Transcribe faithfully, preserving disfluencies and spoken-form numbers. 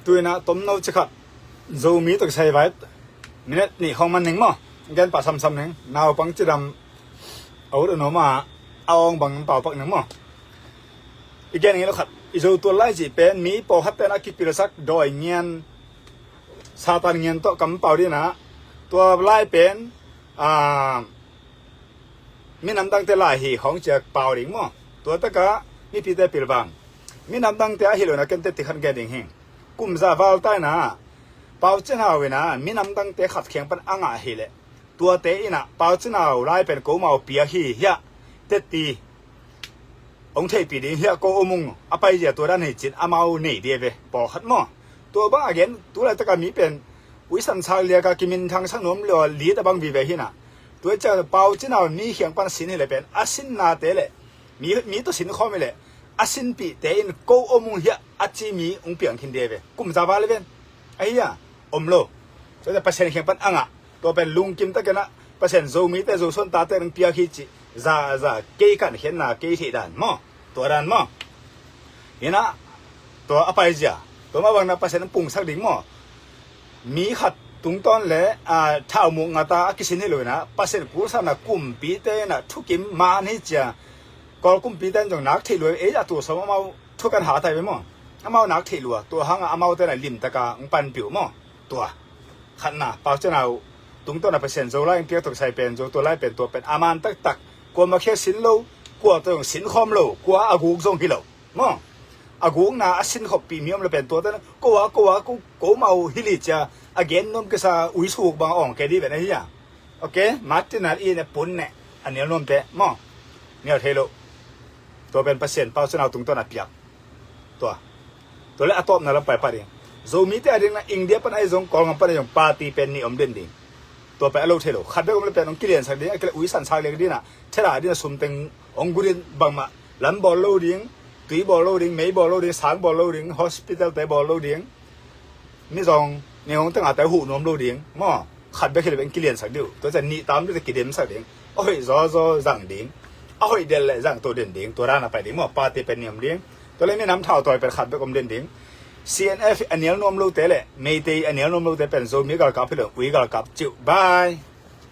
Tu-in ah tomno cikhat Zomi tawh kisai vai minute nih khawng man ning maw. Gen pah samsam ning. Naupang cidam a ut a nuam a, a awng bang pau pak ning maw. I gen ngei lo khat, i Zo tual lai cih pen mi pawlkhat ten a kipilsak dawi ngian, Satan ngian tawh kam pau ding ah, tua lai pen a, minam dangte lai hi khawng ci-a pau ding maw. Tua takah mipite pilvang. Minam dangte ahi lo in ah ken tetti khat gen ding hi. Kum za val ta in ah Pau Cin Hau in ah minam dangte khat kheng pan a ngah hi leh, tuate in ah Pau Cin Hau lai pen ko mau piak hi hiah tetti hong theihpih ding hiah ko om ung, a paizia tua dan hi cin amau nei ding ve, pawlkhat maw. Tua bang a gen, tu laitak a mi pen uisan sak liak a kiminthang sak nuam lo a, lit a bang vive hi in ah. Tua ciang Pau Cin Hau mi khiang pan sin hi leh pen a sinnate leh mi, mi tawh sin khawm hi leh a sinpihte in ko om ung hiah a ci mi hong piang khin ding ve. Kum za val leh ven ahi a, om lo. Tua ciang Pasian khiang pan a ngah, tua pen lungkim takin ah Pasian Zomite, Zo suan tate nang piak hi cih za, za, kei kankhiatna, kei theih dan maw. Tua dan maw. Hi in ah tua a paizia, tua mah bang in ah Pasian hong pungsak ding maw. Mi khat tungtawn leh a, thau muk ngat a a kisin hi lo in ah, Pasian kulsana kumpite in ah thukim man hi ci-a Kawl kumpite in zong nak theih lua, ei a tua sawm amau thu kan hat hi ve maw. Amau nak theih lua, tua hang ah amaute in ah limtak a hong panpih uh maw. Tua khatna, Pau Cin Hau tungtawn ah Pasian Zo lai hong piak tawh kisai pen, Zo tual lai pen, tua pen a man taktak. Kuamah khia sin lo, kua tawh zong sin khawm lo, kua a guk zong hi lo maw. A gukna a sin khoppih mi om leh pen tuate in ah ko a, ko a, ko, ko mau hi li ci-a a gen nuam kisa uisuk bang a awng kei ding ven ahi a. Ok, Martin Nal i ne pun ne a nial nuamte maw. Nial thei lo. Tua pen Pasian Pau Cin Hau tungtawn a piak. Tua, tua leh a tawpna lam pai pah ding. Zomite a ding in ah India pan ahi zong, Kawlgam pan ahi zong, party pen nih om den ding. Tua pen a lo thei lo. Khat bek om leh pen hong kiliansak ding, a kileh uisan sak liak ding in ah, thela ding in ah sum teng hong gu ding, bangmah lam bawl lo ding, tui bawl lo ding, mei bawl lo ding, sang bawl lo ding, hospitalte bawl lo ding. Mizawng, Niang hong teng a te huh nuam lo ding maw. Khat bek hi leh pen kiliansak ding uh. Tua ciang nih tam ding te kidemsak ding. A hoih zawzaw zang ding. A hoih den leh zang to den ding. Tua dan a pai ding maw. Party pen nih om ding. Tua leh minam thautawi pen khat bek om den ding. C N F a nial nuam lote leh Meitei a nial nuam lote pen Zomi galkap hi lo, ui galkap ci uh. Bye.